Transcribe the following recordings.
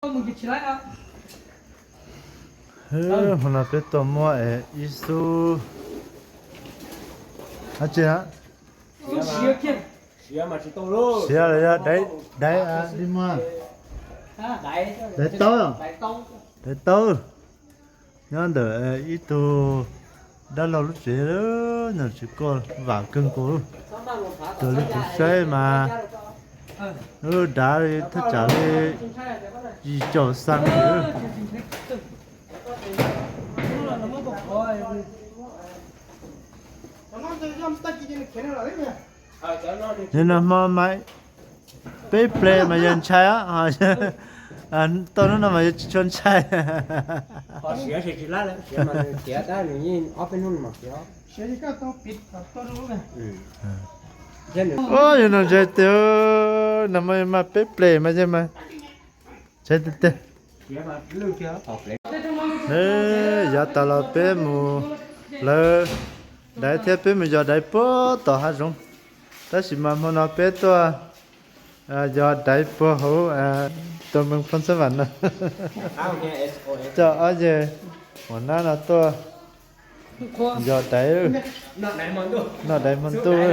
Hmo no peb tuaj muab ib xub, dab tsi na? Siav los yog daiv, daiv li muag, daiv taub, daiv taub. Nyob ntawm ib tug dab laug lub tsev, nws tsis kuaj vam kawg nkaus. Raws li kuv saib mas lub dav li thaj tsam li yim caum xees li. Nag hmo mas peb ple mas yog ntshai os, tau hnub no mas yog tsis tshua ntshai. Ua yog no ntshai tiag, nag hmo mas peb ple mas yeej mas ntshai tiag tiag. Yav tas los peb mus lawv daiv thiab peb mus yos daiv puag tom hav zoov, tab sis mas hmo no peb tuaj yos daiv puag hauv tus moos Phoo Xab Vam no. Coj ob yawg Huam Nab no tuaj yos daiv, noj daiv hmo ntuj.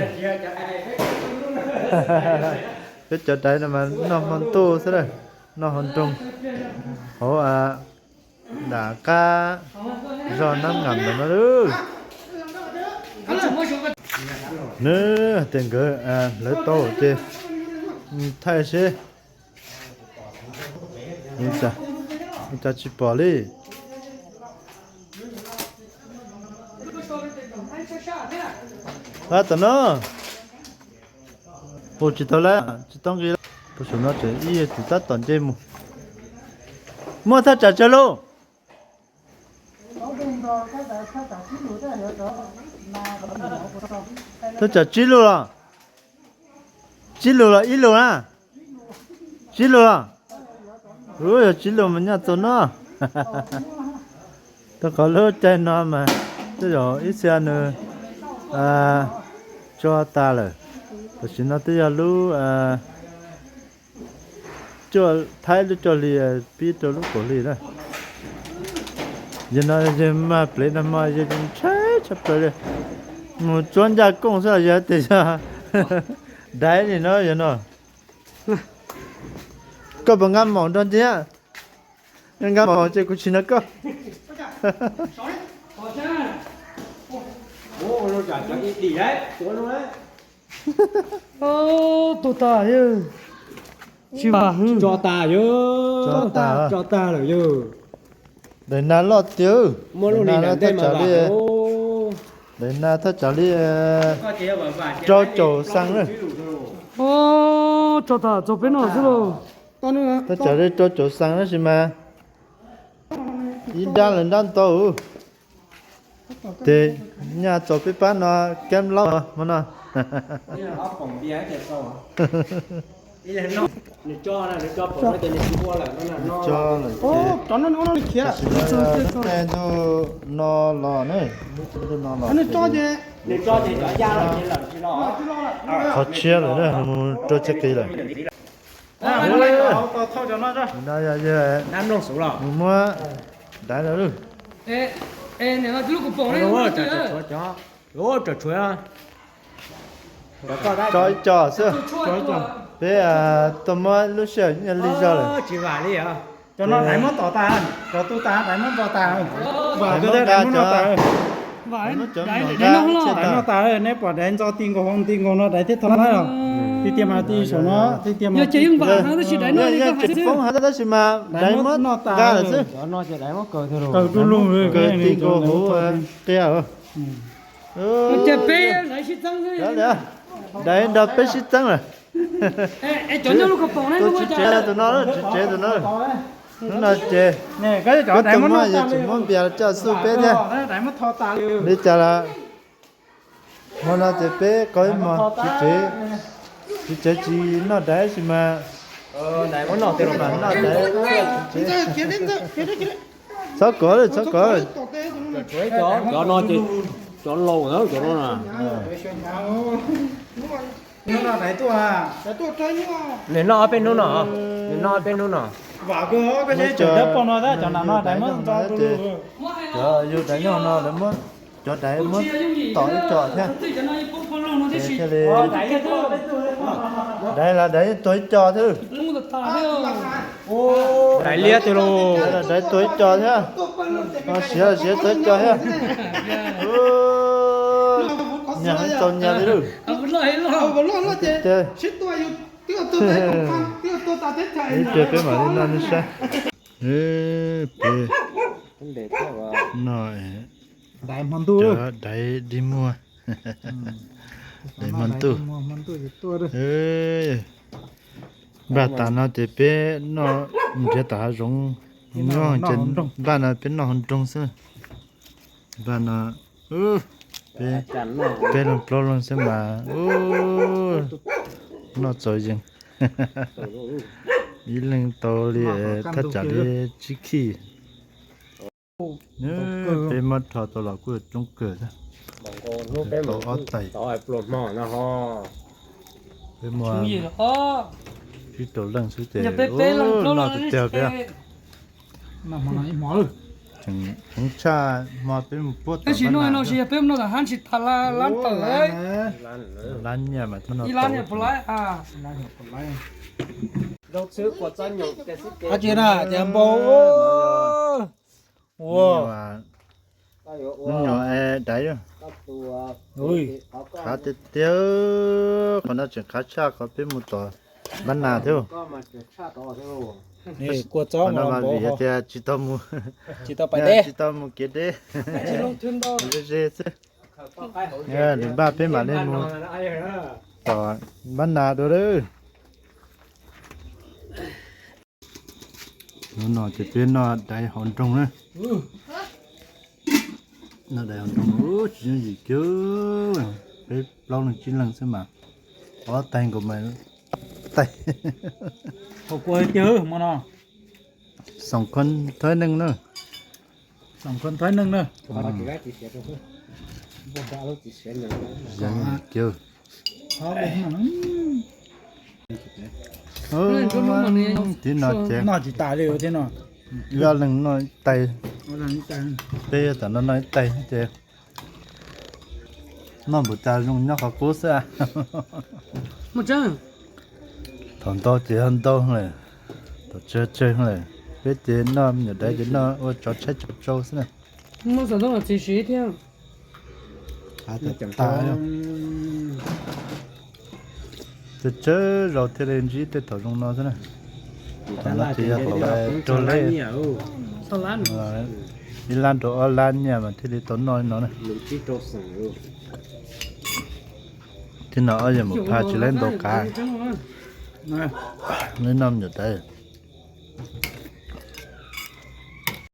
Peb cov daiv no mas noj hmo ntuj xwb, noj hmo ntuj hauv nram qab zos Nab Ngam ntawm no. Nws tias nkawd hlawv tau ces thaij seb, cas tsis pom li. Tom no pum tsis tau lawm, tsis tau nqis lawm. Pum saum no tseem ib yam tsis tab tom nce mus. Muaj thaj tsam tsawg lub? Thaj tsam tsib lub los? Tsib lub los ib lub na? Tsib lub los? Ub, yog tsib lub mas nyaj txaus noj. Rau qhov lub caij no mas tej zaum ib txhia nws tso tas lawm, tam sim no twb yog lub cuaj, Thaib lub cuaj hli pib rau lub kaum hli na. Yog no yog mag plev nag hmo yog ntshai tshaj plaws li. Mus tsuab ncaj kooj xwb los yog tias yog daiv li no yog no. Koj puas nqa maum nrog ntxiv? Nqa maum ces kuv tsis nrog koj. Tuag tas, tsis vam heev. Tso tas yog, tso tas lawm yog. Daim nas loj tiag, muaj lub li na thaj tsam li, daim nas thaj tsam li rau caum xees na. Tso tas txaus peb noj xwb lauj. Thaj tsam li rau caum xees tab sis mas ib nrab lawv nrab ntau. Ces nyaj txaus peb pab no kab laub hmo no. Tso lawm ces, tam sim no ntuj no los na, ntuj no los ces qhov tshiab lawm na, mus rau txhia qis lawm. Mus muab daiv lawm. Tso ib co xwb. Peb tuaj muab lub sij hawm ib nyuag lig zog lawm. Cov no daiv muab tom tas, cov tu tas daiv muab ntxo tas. Vam kawg, daiv muab noj tas. Daiv noj tas, neb pom daiv ntxo ti nkaus hauv ti nkaus no daiv thiab tho laib os. Ti tiag mas ti saum no, ti tiag mas. Yeej tsis poob heev tab sis mas daiv muab noj tas lawm xwb. Kaw du lug, kaw ti nkaus hauv qia. Daiv nrog peb sib txeeb lawm. Tus tsis tsev tus no, tsis tsev tus no. Hnub no ces koj tus muaj yog tsis muab npias coj xub peb thiab. Li cas los hmo no ces peb qaug ib hmos tsis tsev, tsis tsev tsis noj daiv sis mas, mam noj daiv tsis tsev. Txhob kov lawm, txhob kov lawm. Cov no ces cov laus na, cov no na. Nws noj ob peb hnub no, nws noj ob peb hnub no. Muab cov, cov daim nyoog no, cov yug daim nyoog no lawv muab, cov daim muab tom ib co thiab. Ces thiaj li daim los daim tuag ib co thiab. Daim liab tiag lauj. Daim los daim tuag ib co thiab. Siav los siav tuag ib co thiab. Nyias heev txaus nyias li lauj. Ib pliag peb mam li noj nej saib. Peb noj cov daim dig muag, daim hmo ntuj. Npaj tas no ces peb noj, nrhiav tom hav zoov nyob ces npaj no peb noj hauv nroog xwb. Npaj no peb leeg plaub leeg xwb mas noj txaus yees. Ib leeg tau li thaj tsam li tsib khij. Peb muab rho tau los kuj coob kawg thiab. Tau ob tais. Peb muaj tsib rau leej xwb ces noj tiag tiag peb. Tseem heev tshaj hmo peb mus puab tom Npab Nas. Lab nyiaj mas thiaj noj tau. Ab tsi na ces npau. Ua, hnub nyoog es daiv, qhav tiag tiag. Qhov no tseem qhav tshaj qhov peb mus tom Npab Nas thiab. Qhov no mas vim tias tsis tau mus, tsis tau mus kev deb. Ze ze xwb. Lwm npaj peb mam li mus tom Npab Nas dua lawm. Hnub no ces peb noj daiv hauv nroog na. Noj daiv hauv nroog tsis yooj yim kiag, peb plaub leeg tsib leeg xwb mas ob tais nkaus mas tais. Xoom khuam thaiv neeg na. Yooj yim kiag. Tiv no ces noj tsis tas li thiab no. Ib ob leeg noj ib tais, peb tam no noj ib tais ces noj npaum cas zoo nyob qhov qub xwb. Thaum ntau ces ho ntau lawm, thaum tsawg tsawg lawm. Peb ces noj me nyuam daiv ces noj ua tsov tshaib tsov tsau xwb na. Tsawg tsawg zaus thiaj li ntsib tej thaum zoo no xwb na. Thaum no ces yog thaum raug leb ib lab rau ob lab nyiaj mas thiaj li tau noj li no na. Thiab no ob yawg mus pha tsis laib ntau qav, noj me nyuam daiv.